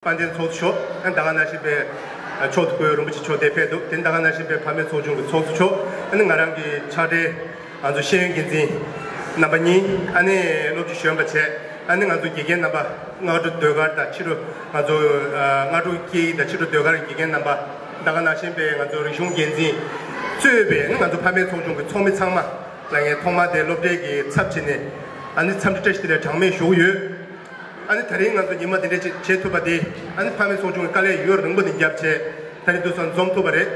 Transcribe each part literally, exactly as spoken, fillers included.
དཔལ་ལྡན་ཚོགས་གཙོ་མཆོག་ཨ་ནི་ད་ག་ནང་བཞིན་པའི་ཕྱོགས་དུ་བསྐོས་རིན་པོ་ཆེ་མཆོག་དེ་ཕེབས་འདུག་དེ་ནི་ད་ག་ནང་བཞིན་པའི་ཕ་མའི་ཚོགས་ཆུང་གི་ཚོགས་གཙོ་མཆོག་ཨ་ནི་ང་རང་གི་ཕྱག་སྦྲེལ་ང་ཚོ་ཤེས་ཡོན་འགན་འཛིན་རྣམ་པ་གཉིས། ཨ་ནི་སློབ་སྤྱི་གཞོན་པ་བཅས། ཨ་ནི་ང་ཚོ་དགེ་རྒན་རྣམ་པ། སྔ་དྲོ་ཟློས་གར་དང་ཕྱི་དྲོ་ང་ཚོ་ཨ་སྔ་དྲོ་སྐད་ཡིག་དང་ཕྱི་དྲོ་ཟློས་གར་གྱི་དགེ་རྒན་རྣམ་པ། ད་ག་ནང་བཞིན་པའི་ང་ཚོ་རིག་གཞུང་འགན་འཛིན་གཙོས་པའི་ཨ་ནི་ང་ཚོ་ཕ་མའི་ཚོགས་ཆུང་གི་ཚོགས་མི་ཚང་མ་ལ་ངས་ཐོག་མར་དེ་སློབ་གྲྭའི་གི་ཚབ་བྱས་ནས་ཨ་ནི་འཚམས་འདྲི་བཀྲ་ཤིས་བདེ་ལེགས་གྲངས་མེད་ཞུ་གི་ཡོད། ཨ་ནི་ད་རིང་ང་ཚོ་ཉི་མ་འདི་འདྲ་ཅིག་བྱེད་ཐུབ་པ་དེ་ཨ་ནི་ཕ་མའི་ཚོགས་ཆུང་གི་དཀའ་ལས་ཡུན་རིང་པོ་ནས་བརྒྱབ་བྱས་ད་རིང་དུས་སང་འཛོམས་ཐུབ་པ་རེད།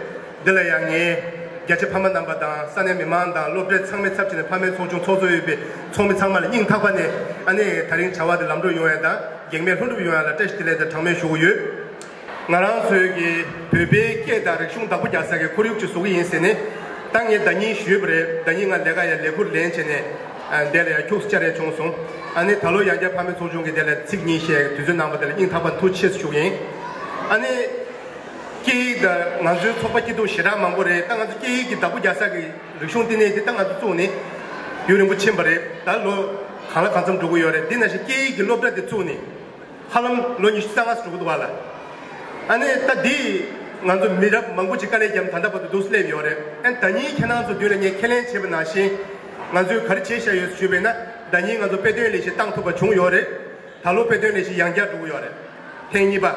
འདི་ལ་ཡང་ངས་རྒྱ་ཆེ་ཕ་མ་རྣམ་པ་དང་ས་གནས་མི་མང་དང་སློབ་གྲྭའི་ཚང་མའི་ཚབ་བྱས་ནས་ཕ་མའི་ཚོགས་ཆུང་ཚོགས་གཙོ་ཡོད་པའི་ཚོགས་མི་ཚང་མ་ལ་སྙིང་ཐག་པ་ནས་ཨ་ནི་ད་རིང་བྱ་བ་འདི་ལམ་འགྲོ་ཡོང་ཡ་དང་གེགས་མེད་ལྷུན་གྲུབ་ཡོང་ཡ་ལ་བཀྲ་ཤིས་བདེ་ལེགས་དང་གྲངས་མེད་ཞུ་གི་ཡོད། ང་རང་ཚོའི་གི་བོད་པའི་སྐད་དང་རིག་གཞུང་བདག་པོ་རྒྱག་ས་གི་ཁོར་ཡུག་ཅིག་བཟོ་གི་ཡིན་ཟེར་ནས་ད་ངས་ཟླ་ཉིན་ཞུས་པ་རེད། ཟླ་ཉིན་ང་ལས་ཀ་ཡ་ལས་ཁུར་ལེན་བྱས་ནས་ཨ་འདི་ལ་ཡ་ཁྱུག་ཙམ་བཅར་ཡ་བྱུང་སོང་། ཨ་ནི་ད་ལོ་ཡང་བསྐྱར་ཕ་མའི་ཚོགས་ཆུང་གི་དེ་ལ་ཚིག་གཉིས་བཤད་དུས་ཚོད་གནང་བ་དེ་ལ་སྙིང་ཐག་པ་ཐུགས་རྗེ་ཆེ་ཞུ་གི་ཡིན། ཨ་ནི་སྐད་ཡིག་དང་ང་ཚོའི་ཚོགས་པ་སྐྱིད་སྡུག་ཞེ་དྲག་མང་པོ་རེད། ད་ང་ཚོ་སྐད་ཡིག་གི་བདག་པོ་རྒྱག་ས་གི་རིག་གཞུང་བསྟི་གནས་དེ་ད་ང་ཚོ་བཙུགས་ནས་ཡུན་རིང་པོ་ཕྱིན་པ་རེད། ད་ལོ་གང་ལ་གང་འཚམ་འགྲོ་གི་ཡོད་རེད། འདི་ནང་བཞིན་སྐད་ཡིག་གི་སློབ་གྲྭ་དེ་བཙུགས་ནས། ཧ་ལམ་ལོ་ཉི་ཤུ་རྩ་ལྔ་ཙམ་འགྲོ་གི་འདུག་བ་ལ། ཨ་ནི་ད་འདི་ང་ཚོ་མི་རབས་མང་པོ་ཅིག་དཀའ་ལས་བརྒྱབ་ད་ལྟ་བར་དུ་འདུག་སླེབས་ཡོད་རེད། ཨ་ནི་ཟླ་ཉིན་ཁྱེད་རང་ཚོ་མདུན་ལ་ངས་ཁས་ལེན་བྱས་པ་ནང་བཞིན་ང་ཚོས་ག་རེ་བྱས་བཞག་ཡོད་ཞུས་པས་ན་ཟླ་ཉིན་ང་ཚོ་དཔེ་སྟོན་ལས་གཞི་བཏང་ཐུབ་པ་བྱུང་ཡོད་རེད། ད་ལོ་དཔེ་སྟོན་ལས་གཞི་ཡང་བསྐྱར་འགྲོ་གི་ཡོད་རེད། ཐེངས་གཉིས་པ།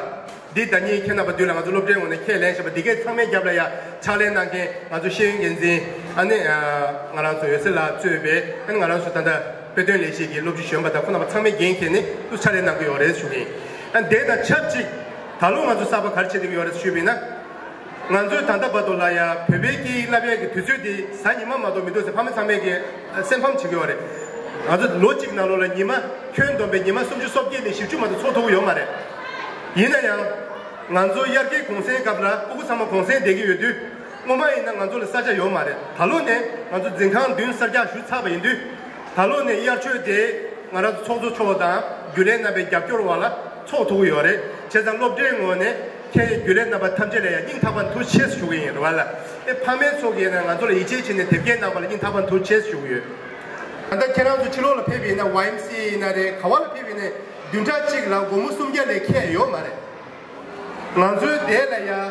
འདི་ཟླ་ཉིན་ཁྱེད་རྣམ་པ་མདུན་ལ་ང་ཚོ་སློབ་གྲྭའི་ངོས་ནས་ཁས་ལེན་བཞག་པ་འདི་གའི་ཚང་མའི་རྒྱབ་ལ་ཡ་ཕྱག་ལས་གནང་མཁན་ང་ཚོ་ཤེས་ཡོན་འགན་འཛིན་ཨ་ནི་ང་རང་ཚོ་འོད་ཟེར་ལགས་གཙོས་པའི་ཨ་ནི་ང་རང་ཚོ་ད་ལྟ། དཔེ་སྟོན་ལས་གཞི་གི་སློབ་སྤྱི་གཞོན་པ་དང་ཁོང་རྣམ་པ་ཚང་མས་འགན་འཁྱེར་ནས་དུ་ཕྱག་ལས་གནང་གི་ཡོད་རེད་ཞུ་གི་ཡིན། ཨ་དེ་དང་ཆབས་ཅིག་ད་ལོ་ང་ཚོ་གསར་པ་ག་རེ་བྱེད་ཀྱི་ཡོད་རེད་ཞུས་པ་ཡིན་ན། ང་ཚོས་ད་ལྟ་བར་དུ་ལ་ཡ་བོད་པའི་སྐད་ཡིག་བསླབ་ཡས་ཀྱི་དུས་ཚོད་དེ་གཟའ་ཉི་མ་མ་གཏོགས་མི་འདུག་ཟེར་ཕ་མ་ཚང་མས་ཀྱི་སེམས་ཕམ་བྱེད་ཀྱི་ཡོད་རེད། ང་ཚོ་ལོ་གཅིག་ནང་ལོགས་ལ་ཉི་མ་ཁྱོན་བསྡོམས་པའི་ཉི་མ་སུམ་ཅུ་སོ་བརྒྱད་ནས་བཞི་བཅུ་མ་གཏོགས་ཚོགས་ཐུབ་ཀྱི་ཡོད་མ་རེད། ཡིན་ན་ཡང་། ང་ཚོ་དབྱར་ཁའི་གུང་སེང་སྐབས་ལ་སྤུ་གུ་ཚང་མ་གུང་སེང་བསྡད་ཀྱི་ཡོད་དུས། སྔོན་མ་ཡིན་ན་ང་ཚོ་ལ་ས་ཆ་ཡོད་མ་རེད། ད་ལོ་ནས་ང་ཚོ་འཛིན་ཁང་བདུན་གསར་རྒྱག་ཞུ་ཚར་བ་ཡིན་དུས། ད་ལོ་ནས་དབྱར་ཆོས་དེ་ང་རང་ཚོ་ཚོགས་གཙོ་མཆོག་དང་རྒྱུན་ལས་རྣམ་པའི་རྒྱབ་སྐྱོར་འོག་ལ་ཚོགས་ཐུབ་ཀྱི་ཡོད་རེད། བྱས་ཙང་སློབ་གྲྭའི་ངོས་ནས་ཁྱེད་རྒྱུན་ལས་རྣམ་པ་ཐམས་ཅད་ལ་ཡང་སྙིང་ཐག་པ་ནས་ཐུགས་རྗེ་ཆེ་ཞུ་གི་ཡིན་རེད་བ་ལ། ཨེ་ཕ་མའི་ཚོགས་ཀྱིས་ཡིན་ན་ང་ཚོ་ལ་ཡིད་ཆེས་བྱས་ནས་དེབ་སྐྱེལ་གནང་བ་ལ་སྙིང་ཐག་པ་ནས་ཐུགས་རྗེ་ཆེ་ཞུ་གི་ཡོད། ད་ལྟ་ཁྱེད་རང་ཚོ་ཕྱི་ལོགས་ལ་ཕེབས་པ་ཡིན་ན་ཝའི་ཨེམ་སི་ཨེ་ཡིན་ན་རེད། ག་བ་ལ་ཕེབས་པ་ཡིན་ན་བདུན་ཕྲག་གཅིག་ལ་སྒོར་མོ་སུམ་བརྒྱ་ལས་ཁྱད་ཡོད་མ་རེད། ང་ཚོའི་སྡེ་ལ་ཡ།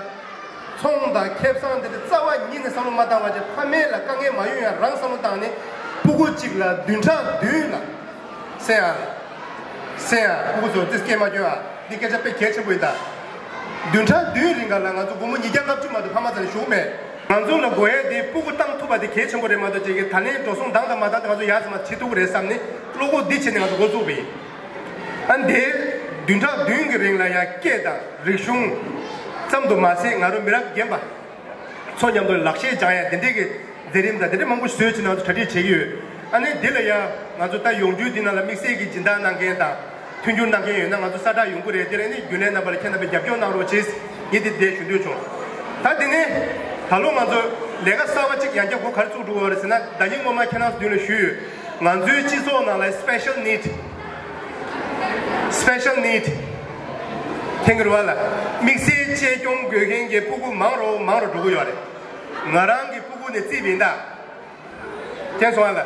ཚོང་དང་ཁེ་བཟང་དེ་འདྲ་རྩ་བ་ཉིད་ནས་བསམ་བློ་མ་བཏང་བ་བྱས་ཕ་མའི་ལ་དཀའ་ངལ་མ་ཡོང་ཡ་རང་བསམ་བློ་བཏང་ནས་སྤུ་གུ་གཅིག་ལ་བདུན་ཕྲག་བདུན་ལ། སེ་ཡ། སེ་ཡ་སྤུ་གུ་ཚོ་ཏིས་སྐད་མ་སྐྱོན་ཨ་འདི་སྐད་ཆ་དཔེ་གལ་ཆེན་པོ་ཡིན་ད། བདུན་ཕྲག་བདུན་རིང་ག་ལ་ང་ཚོ་སྒོར་མོ་ཉིས་བརྒྱ་ལྔ་བཅུ་མ་གཏོགས་ཕ་མ་ཚོ་ལ་ཞུགས་མེད། ང་ཚོ་ལ་དགོས་ཡ་དེ་སྤུ་གུ་བཏང་ཐུབ་པ་དེ་གལ་ཆེན་པོ་རེད་མ་གཏོགས་ཅིག་གི་ད་ལན་འགྲོ་སོང་འདང་དང་མ་འདང་དེ་ང་ཚོ་ཡག་ཙམ་མ་བྱེད་ཐུབ་ཀྱི་རེད་བསམ་ནས་བློ་ཁོག་འདི་བྱས་ནས་ང་ཚོ་འགོ་བཙུགས་པ་ཡིན། ཨ་འདི། བདུན་ཕྲག་བདུན་གྱི་རིང་ལ་ཡང་སྐད་དང་རིག་གཞུང་ཙམ་དུ་མ་ཟད་ང་རང་མི་རབས་རྒན་པ་ཚོ་མཉམ་དུ་ལག་ཤེས་སྦྱང་ཡ་དེ་འདྲའི་གི་མཛད་རིམ་དང་དེ་འདྲ་མང་པོ་བཟོས་ཕྱིན་ང་ཚོ་གྲ་སྒྲིག་བྱེད་ཀྱི་ཡོད། ཨ་ནི་འདི་ལ་ཡང་ང་ཚོ་ད་ཡོང་རྒྱུའི་འདི་ནང་ལ་དམིགས་བསལ་གྱི་སྦྱིན་བདག་གནང་མཁན་དང་མཐུན་འགྱུར་གནང་མཁན་ཡོད་ན་ང་ཚོ་ས་བསྒྲགས་ཡོང་གི་རེད། དེ་ལ་ནི་རྒྱུན་ལས་རྣམ་པ་ལ་ཁྱེད་རྣམ་པས་རྒྱབ་སྐྱོར་གནང་རོགས་བྱེད་ངས་འདི་འདྲ་ཞུ་འདོད་བྱུང་། ད་དེ་ནས་ད་ལོ་ང་ཚོ་ལས་ཀ་གསར་པ་གཅིག་ཡང་བསྐྱར་འགོ་ག་རེ་བཙུགས་འགྲོ་གི་ཡོད་རེད་ཟེར་ན་ཟླ་ཉིན་སྔོན་མ་ཁྱེད་རང་ཚོ་མདུན་ལ་ཞུས་ཡོད། ང་ཚོའི་སྤྱི་ཚོགས་ནང་ལ་special need། Special need། ཐེང་གི་རུ་བ་ལ། དམིགས་བསལ་གཅེས་སྐྱོང་དགོས་མཁན་གྱི་སྤུ་གུ་མང་རུ་མང་རུ་འགྲོ་གི་ཡོད་རེད། ང་རང་གི་སྤུ་གུ་ནས་རྩིས་པ་ཡིན་ད། མཁྱེན་སོང་ཨ་ལ།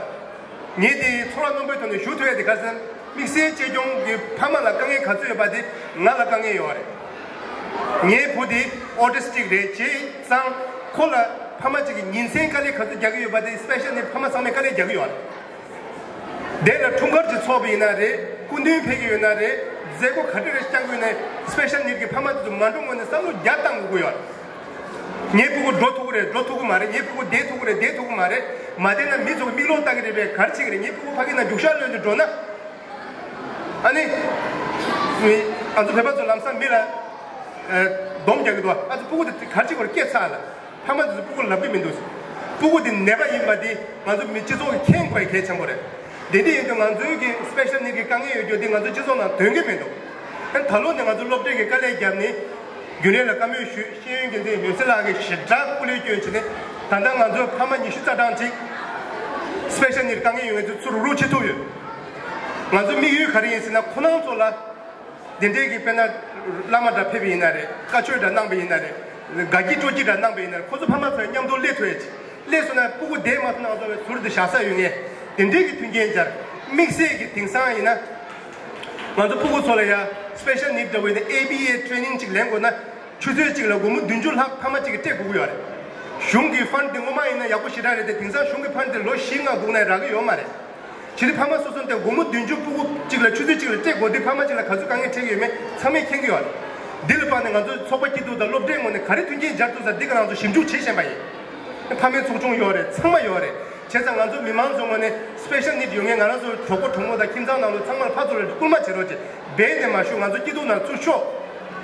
ངས་དེ་ཚོར་བ་རྣོན་པོའི་ཐོག་ནས་ཞུ་ཐུབ་ཡ་དེ་ག་རེ་ཟེར་ན། དམིགས་བསལ་གཅེས་སྐྱོང་གི་ཕ་མ་ལ་དཀའ་ངལ་ག་ཚོད་ཡོད་པ་དེ་ང་ལ་དཀའ་ངལ་ཡོད་རེད། ངའི་བུ་དེ་autistic་རེད་བྱས་ཙང་ཁོ་ལ་ཕ་མ་གཅིག་གིས་ཉིན་མཚན་དཀའ་ལས་ག་ཚོད་རྒྱག་གི་ཡོད་པ་དེ་special need་ཕ་མ་ཚང་མས་དཀའ་ལས་རྒྱག་གི་ཡོད་རེད། དེ་ལ་འཁྲུངས་སྐར་ཅིག་ཚོགས་པ་ཡིན་ན་རེད། སྐུ་མདུན་ཕེབས་ཀྱི་ཡོད་ན་རེད། མཛད་སྒོ་ག་འདྲ་རེ་བསྐྱང་གི་ཡོད་ན་special need་གི་ཕ་མ་དེ་ཚོ་མ་འགྲོ་སྔོན་ནས་བསམ་བློ་བརྒྱ་བཏང་དགོས་ཀྱི་ཡོད་རེད། ངའི་སྤུ་གུ་འགྲོ་ཐུབ་ཀྱི་རེད། འགྲོ་ཐུབ་ཀྱི་མ་རེད། ངའི་སྤུ་གུ་བསྡད་ཐུབ་ཀྱི་རེད། བསྡད་ཐུབ་ཀྱི་མ་རེད། མ་བསྡད་ན་མི་ཚོ་མིག་ལོག་ལྟ་གི་རེད་པས། ག་རེ་བྱེད་ཀྱི་རེད། ངའི་སྤུ་གུ་ཕ་གི་ནང་རྒྱུག་ཤར་ལོན་དུ་འགྲོ་ན། ཨ་ནི། ང་ཚོ་བོད་པ་ཚོ་ལམ་སང་མི་ལ་སྡོམ་རྒྱག་གི་འདུག་ཨ་ཚོ་སྤུ་གུ་དེ་ག་རེ་བྱེད་ཀྱི་རེད། སྐད་ཚར་ལ། ཕ་མ་དེ་ཚོ་སྤུ་གུ་ལབ་གི་མི་འདུག་སྤུ་གུ་དེ་ནད་པ་ཡིན་པ་དེ་ང་ཚོ་མི་སྤྱི་ཚོགས་ཀྱིས་མཁྱེན་དགོས་གལ་ཆེན་པོ་རེད། དེ་འདྲ་ཡིན་དུས་ང་ཚོའི་གི་special need་གི་དཀའ་ངལ་ཡོད་རྒྱུ་དེ་ང་ཚོ་སྤྱི་ཚོགས་ནང་སྟོན་གི་མི་འདུག་ཨ་ནི་ད་ལོ་ནས་ང་ཚོ་སློབ་གྲྭའི་གི་དཀའ་ལས་བརྒྱབ་ནས་རྒྱུན་ལས་ལ་བཀའ་མོལ་ཞུས། ཤེས་ཡོན་འགན་འཛིན་འོད་ཟེར་ལགས་ཀྱིས་ཞེ་དྲག་སྐུ་ལས་བསྐྱོན་བྱས་ནས་ད་ལྟ་ང་ཚོ་ཕ་མ་ཉི་ཤུ་རྩ་གྲངས་ཅིག་special need་དཀའ་ངལ་ཡོད་མཁན་ཚོ་ཚུར་རུག་བྱེད་ཐུབ་ཡོད། ང་ཚོ་དམིགས་ཡུལ་ག་རེ་ཡིན་ཟེར་ན་ཁོ་རང་ཚོ་ལ། དེ་འདྲའི་གི་དཔེར་ན། བླ་མ་འདྲ་ཕེབས་པ་ཡིན་ན་རེད། བཀའ་ཆོས་འདྲ་གནང་པ་ཡིན་ན་རེད། དགའ་སྐྱིད་སྤྲོ་སྐྱིད་འདྲ་གནང་པ་ཡིན་ན་རེད། ཁོ་ཚོ་ཕ་མ་ཚོ་མཉམ་དུ་སླེབས་ཐུབ་ཡ་ཅིག་སླེབས་སོང་ན་སྤུ་གུ་བསྡད་མ་ཐུབ་ན་ང་ཚོ་ཟུར་དུ་བཞག་ས་ཡོད་ངེས། དེ་འདྲའི་གི་མཐུན་རྐྱེན་སྦྱར། དམིགས་བསལ་གི་དེང་སང་ཡིན་ན། ང་ཚོ་སྤུ་གུ་ཚོ་ལ་ཡ། Special need འདྲ་བོ་ཡིན་ན་ཨེ་བི་ཨེ་ཊེ་ནིང་ཅིག་ལེན་དགོས་ན་ཆུ་ཚོད་གཅིག་ལ་སྒོར་མོ་བདུན་ཅུ་ལྷག་ཕ་མ་གཅིག་གིས་སྤྲད་དགོས་ཀྱི་ཡོད་རེད། གཞུང་གི་ཕན་འདི་སྔོན་མ་ཡིན་ན་ཡག་པོ་ཞེ་དྲག་རེད་དེ། དེང་སང་གཞུང་གི་ཕན་འདི་ལོ་བཞི་ལྔ་སྒུག་ནའི་རག་གི་ཡོད་མ་རེད། ཕྱི་དེ་ཕ་མ་སོ་སོ་དེ་སྒོར་མོ་བདུན་ཅུ་ཕྲུ་གུ་གཅིག་ལ་ཆུ་ཚོད་གཅིག་ལ་སྤྲད་དགོས་དུས་ཕ་མ་གཅིག་ལ་ག་ཚོད་དཀའ་ངལ་འཕྲད་ཀྱི་ཡོད་མེད་ཚང་མས་མཁྱེན་གྱི་ཡོད་རེད། འདི་ལ་དཔག་ནས་ང་ཚོ་ཚོགས་པ་སྐྱིད་སྡུག་དང་སློབ་གྲྭའི་ངོས་ནས་ག་རེ་མཐུན་རྐྱེན་སྦྱར་ཐུབ་ས་འདི་ག་རང་ཚོ་ཞིབ་འཇུག་བྱེད་བཞིན་པ་ཡིན། ཕ་མའི་ཚོགས་ཆུང་ཡོད་རེད། ཚང་མ་ཡོད་རེད། བྱས་ཙང་ང་ཚོ་མི་མང་ཚོའི་ངོས་ནས་སི་པེ་ཤལ་ནི་ཌི་ཡོད་མཁན་ང་རང་ཚོ་གྲོགས་པོ་གྲོགས་མོ་དང་ཁྱིམ་ཚང་ནང་ལོགས་ཚང་མར་ཕར་ཚུར་ལ་སྐུལ་མ་བྱེད་རོགས་བྱེད། རྦད་དེ་མ་ཞུ། ང་ཚོ་སྐྱིད་སྡུག་ནང་ཚུར་ཤོག་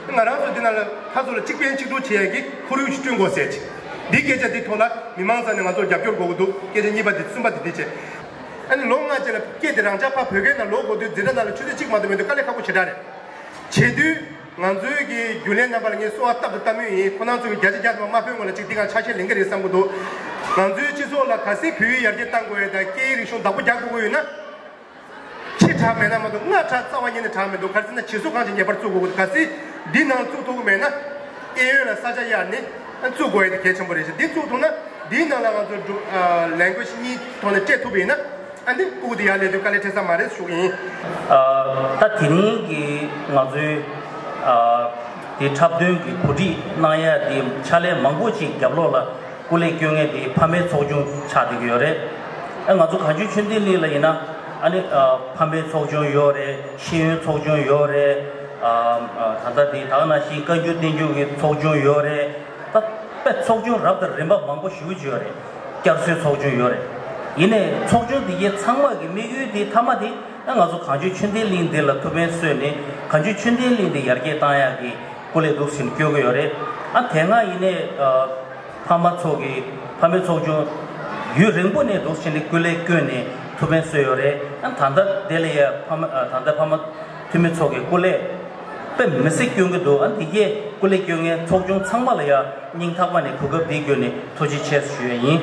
ང་རང་ཚོ་འདི་ནང་ལ་ཕར་ཚུར་ལ་གཅིག་ཕན་གཅིག་གྲུབ་བྱེད་ཡག་གི་ཁོར་ཡུག་ཞིག་བསྐྲུན་དགོས་ཟེར་གྱི། འདི་སྐད་ཆ་འདི་ཐོག་ལ་མི་མང་ཚང་ནས་ང་ཚོར་རྒྱབ་སྐྱོར་དགོས་ཀྱི་འདུག་སྐད་ཆ་གཉིས་པ་འདི། གསུམ་པ་འདི་འདི་བྱས། ཨ་ནི་ལོ་ལྔ་རྗེས་ལ་སྐད་དེ་རང་འཇགས་ཕར་བོད་སྐད་ནང་ལོག་དགོས་དུས་འཛིན་གྲྭ་ནང་ལ་ཆུ་ཚོད་གཅིག་མ་གཏོགས་མེད་དུས་དཀའ་ལས་ཁག་པོ་ཞེ་དྲག་རེད། བྱེད་དུས། ང་ཚོའི་གི་རྒྱུན་ལས་རྣམ་པ་ལ་ངས་གསོལ་བ་རྟག་ཏུ་བཏབ་མུས་ཡིན། ཁོ་རང་ཚོ་གི་བརྒྱ་ཆ་བརྒྱ་ཐམ་པ་དམར་དཔོན་ངོས་ལ་གཅིག་འདི་ག་ཆ་ཤས་ལེན་གི་རེད་བསམ་གི་འདུག་ང་ཚོའི་སྤྱི་ཚོགས་ལ་གལ་སྲིད་བོད་ཡིག་ཡར་རྒྱས་གཏང་དགོས་ཡ་དང་སྐད་ཡིག་རིག་གཞུང་བདག་པོ་རྒྱག་དགོས་ཀྱི་ཡོད་ན། ཁྱི་དྲག་མེད་ན་མ་གཏོགས་རྔ་དྲག་རྩ་བ་ཉིད་ནས་དྲག་མི་འདུག་ག་རེ་ཟེར་ན་བྱེད་སྲོལ་གང་ཅི་ངེས་པར་བཙུགས་དགོས་ཀྱི་འདུག་གལ་སྲིད་འདི་ནང་བཙུགས་ཐུབ་ཀྱི་མེད་ན། གཡས་གཡོན་ལ་ས་ཆ་གཡར་ནས་བཙུགས་དགོས་ཡ་དེ་གལ་ཆེན་པོ་རེད་ཤག་འདི་བཙུགས་ཐུབ་ན་འདིའི་ནང་ལ་ང་ཚོ་ལེང་གུ་ཨེ་ཇི་གཉིས་ཐོག་ནས་སྤྲད་ཐུབ་པ་ཡིན་ན། ཨ་འདི་སྤུ་གུ་དེ་ཡར་ལས་དོན་དཀའ་ལས་འཕྲད་ས་མ་རེད་ཞུ་གི་ཡིན། ཨ། ད་དེ་རིང་གི་ང་ཚོའི་ཨ་དེ་འཁྲབ་སྟོན་གྱི་གོ་སྒྲིག་གནང་ཡ་དེ་ཕྱག་ལས་མང་པོ་ཅིག་རྒྱབ་ལོགས་ལ་སྐུ་ལས་སྐྱོན་མཁན་དེ་ཕ་མའི་ཚོགས་ཆུང་ཆགས་བསྡད་ཀྱི་ཡོད་རེད། ཨ་ང་ཚོ་གངས་ལྗོངས་ཆོས་ལྡན་གླིང་ལ་ཡིན་ན་ཨ་ནི་ཨ་ཕ་མའི་ཚོགས་ཆུང་ཡོད་རེད། ཤེས་ཡོན་ཚོགས་ཆུང་ཡོད་རེད། ཨ་ཨ་ད་ལྟ་དེ་ད་ག་ནང་བཞིན་བཀའ་འགྱུར་བསྟན་འགྱུར་གྱི་ཚོགས་ཆུང་ཡོད་རེད། ད་དཔེ་ཚོགས་ཆུང་རབ་དང་རིམ་པ་མང་པོ་ཞེ་པོ་ཅིག་ཡོད་རེད། བསྐྱར་གསོའི་ཚོགས་ཆུང་ཡོད་རེད། ཡིན་ནའི་ཚོགས་ཆུང་འདི་གའི་ཚང་མ་གི་དམིགས་ཡུལ་འདི་མཐའ་མ་དེ་ཨ་ང་ཚོ་གངས་ལྗོངས་ཆོས་ལྡན་གླིང་འདི་ལ་ཐུགས་ཕན་གསོས་ནས་གངས་ལྗོངས་ཆོས་ལྡན་གླིང་འདི་ཡར་རྒྱས་བཏང་ཡག་གི་སྐུ་ལས་འདུག་ཟིན་སྐྱོད་ཀྱི་ཡོད་རེད། ཨ་དེ་སྔ་ཡིན་ནའི་ཨ་ཕ་མ་ཚོ་གི་ཕ་མའི་ཚོགས་ཆུང་ཡུན་རིང་པོ་ནས་འདུག་ཟིན་ནས་སྐུ་ལས་བསྐྱོན་ནས་ཐུགས་ཕན་གསོས་ཡོད་རེད། ཨ་ད་ལྟ་དེ་ལ་ཡ་ཕ་མ་ཨ་ད་ལྟ་ཕ་མ་འཐུས་མི་ཚོ་གི་སྐུ་ལས་དཔེ་མི་སྲིད་སྐྱོན་གྱི་འདུག་ཨ་འདི་གས་སྐུ་ལས་སྐྱོན་མཁན་ཚོགས་ཆུང་ཚང་མ་ལ་ཡ་སྙིང་ཐག་པ་ནས་གོ་སྐབས་འདི་བརྒྱུད་ནས་ཐུགས་རྗེ་ཆེ་ཞུ་ཡ་ཡིན།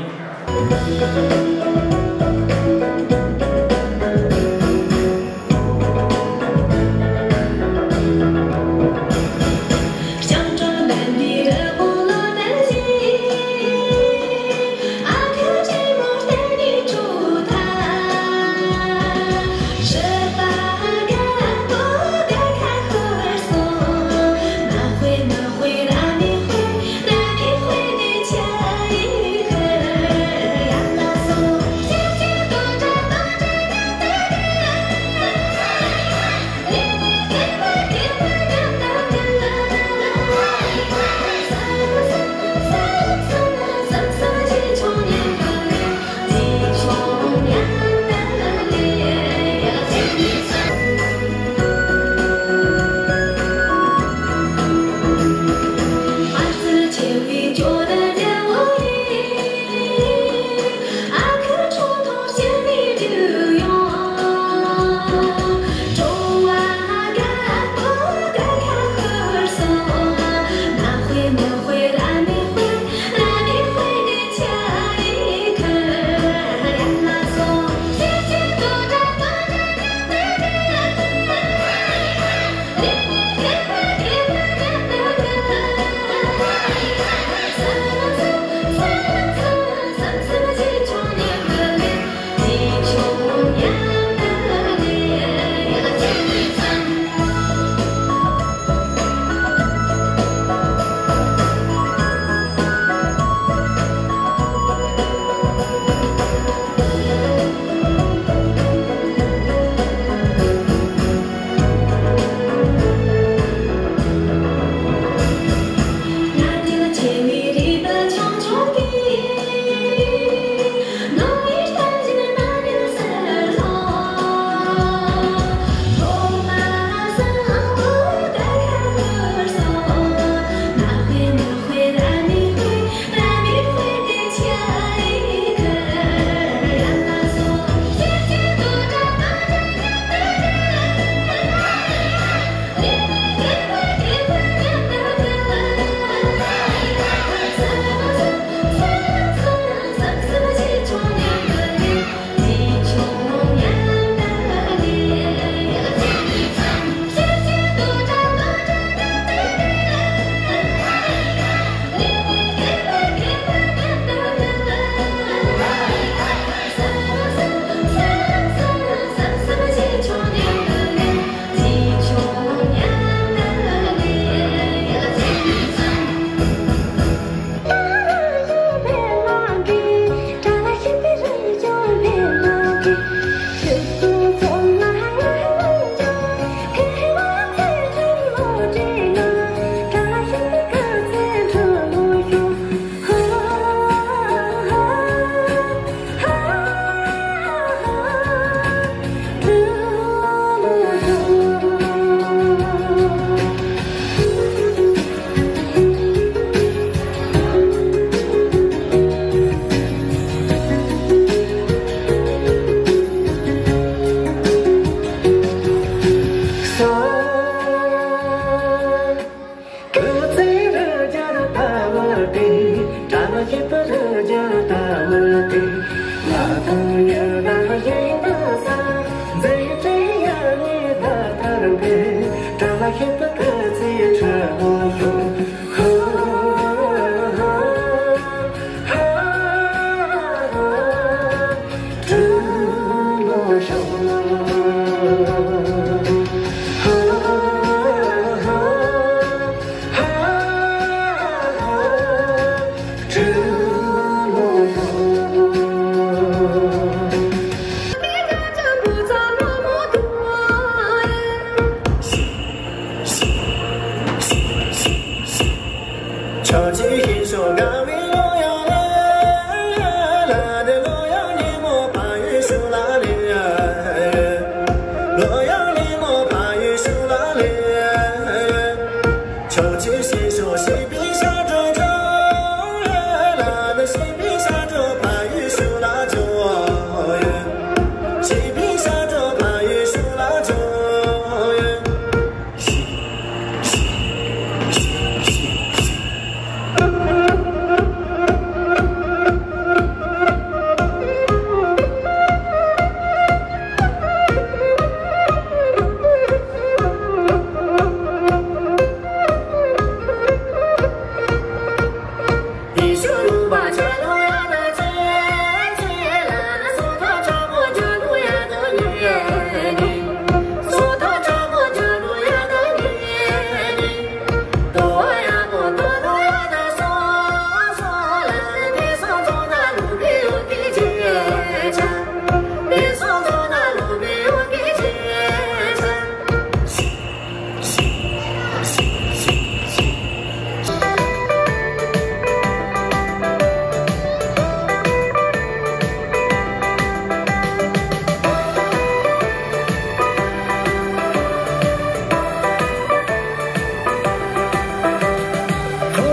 ལྷོ་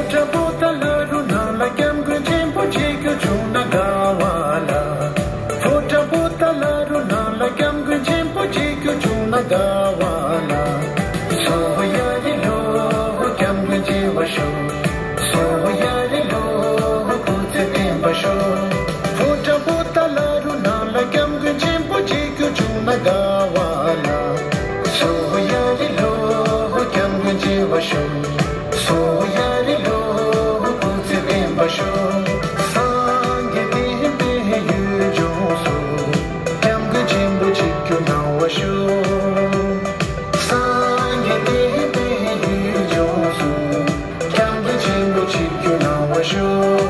བྲག་པོ་ཏ་ལ་རུ་ནང་ལ་སྐྱབས་མགོན་ཆེན་པོ་མཇལ་རྒྱུ་བྱུང་ན་དགའ་བ་ལ། ལྷོ་བྲག་པོ་ཏ་ལ་རུ་ནང་ལ་སྐྱབས་མགོན་ཆེན་པོ་མཇལ་རྒྱུ་བྱུང་ན་དགའ་བ་ལ། སོ་ཡ་རི་ལོ་སྐྱབས་མགོན་མཇལ་བར་ཤོག་སོ་ཡ་རི་ལོ་སྐུ་ཚེ་བརྟན་པར་ཤོག་ལྷོ་བྲག་པོ་ཏ་ལ་རུ་ནང་ལ་སྐྱབས་མགོན་ཆེན་པོ་མཇལ་རྒྱུ་བྱུང་ན་དགའ་བ་ལ། སོ་ཡ་རི་ལོ་སྐྱབས་མགོན་མཇལ་བར་ཤོག་སོ་ཡ་རི་ལོ་སྐུ་ཚེ་བརྟན་པར་ཤོག་སངས་རྒྱས་བསྟན་པའི་ཡུལ་ལྗོངས་སུ། སྐྱབས་མགོན་ཆེན་པོ་མཇལ་རྒྱུ་གནང་བར་ཤོག་སངས་རྒྱས་བསྟན་པའི་ཡུལ་ལྗོངས་སུ། སྐྱབས་མགོན་ཆེན་པོ་མཇལ་རྒྱུ་གནང་བར་ཤོག་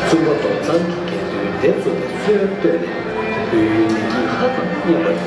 གཙུག་ལག་རྡོར་གཙང་གི་རྒྱལ་དོན་འདེབས་ཚུགས་པའི་སྲོལ་བཏོད་ནས། བོད་ཡུལ་ནང་གི་ཧ་ཅང་སྙན་པ་ཡིན།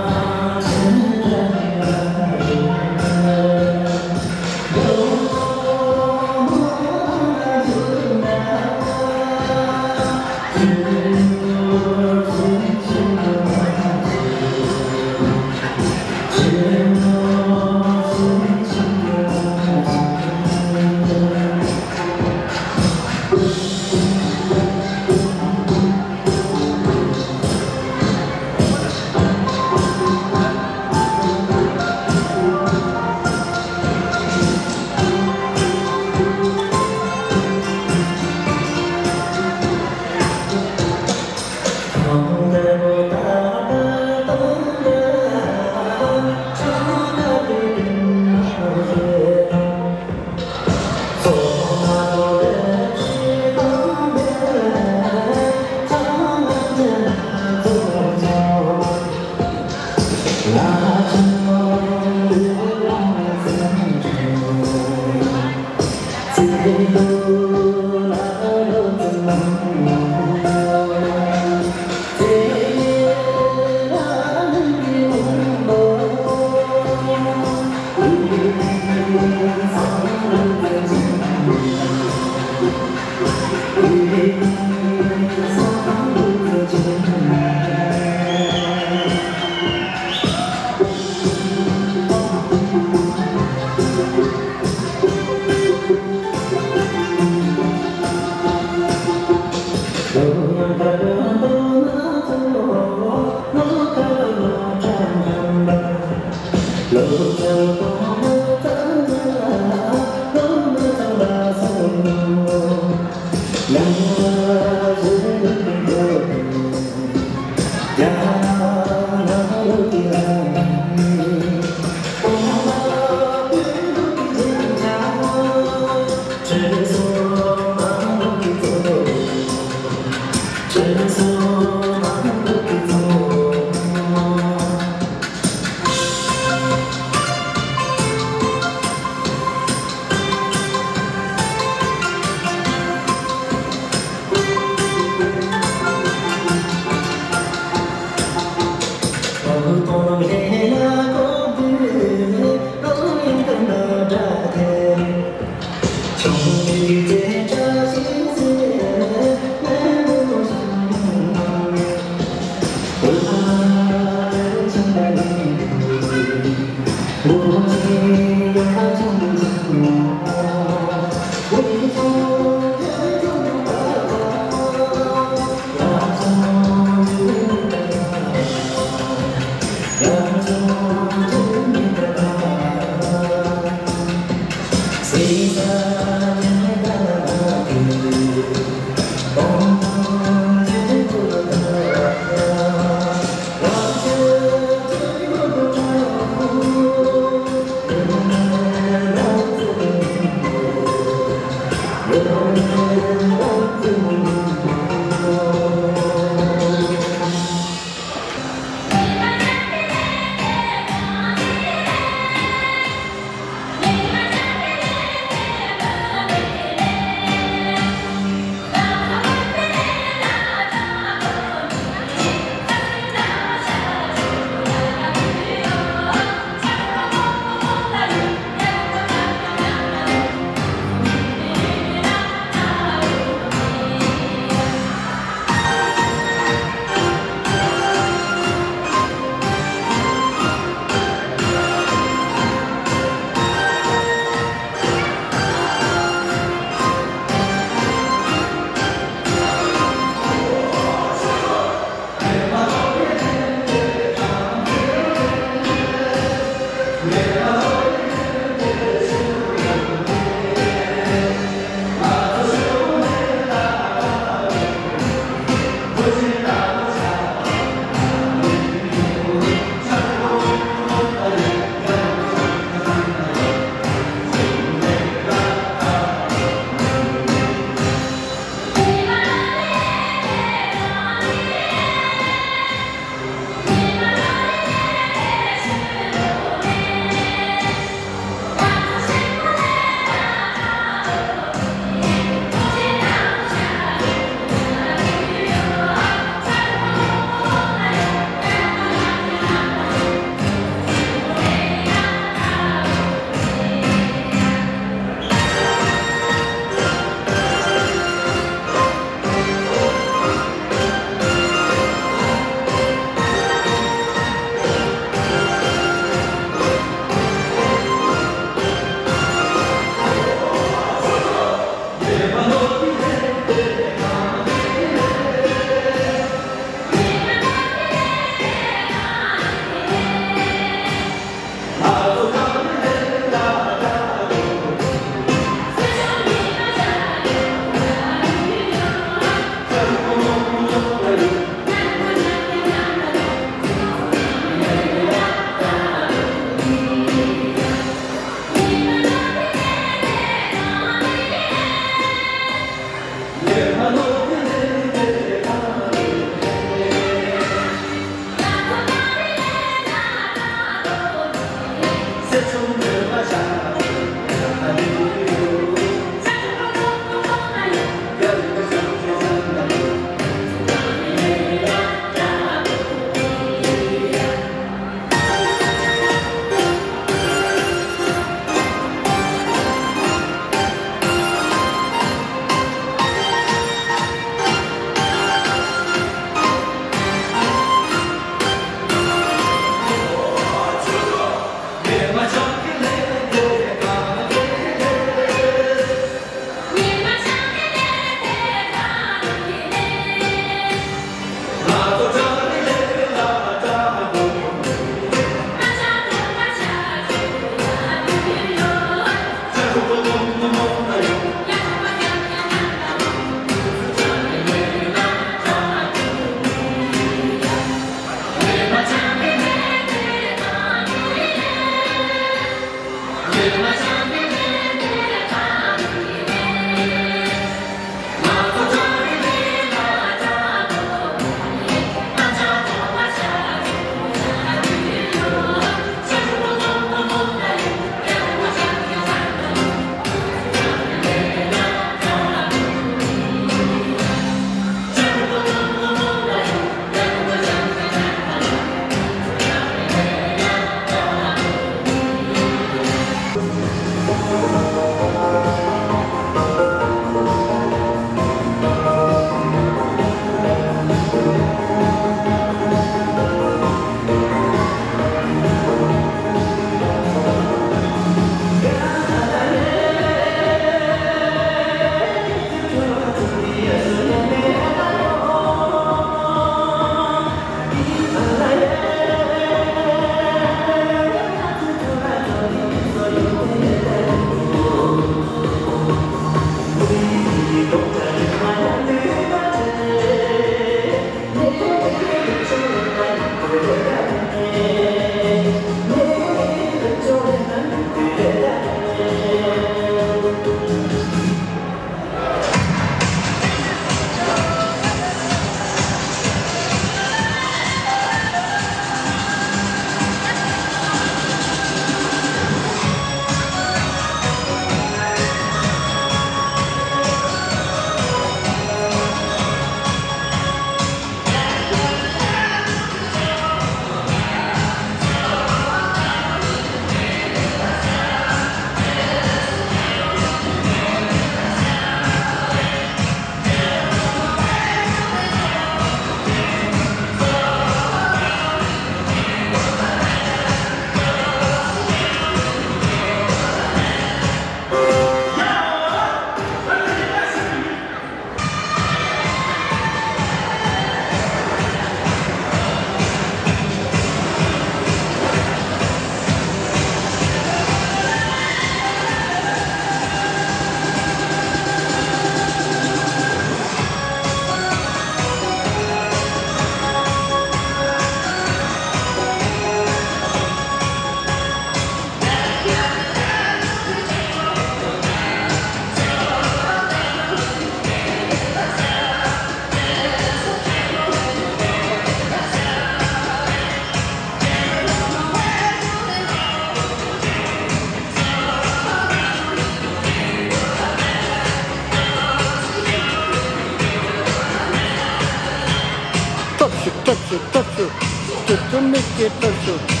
ཁྱོད་ཚོ་མི་སྐྱེ་ཐབས་ཤོག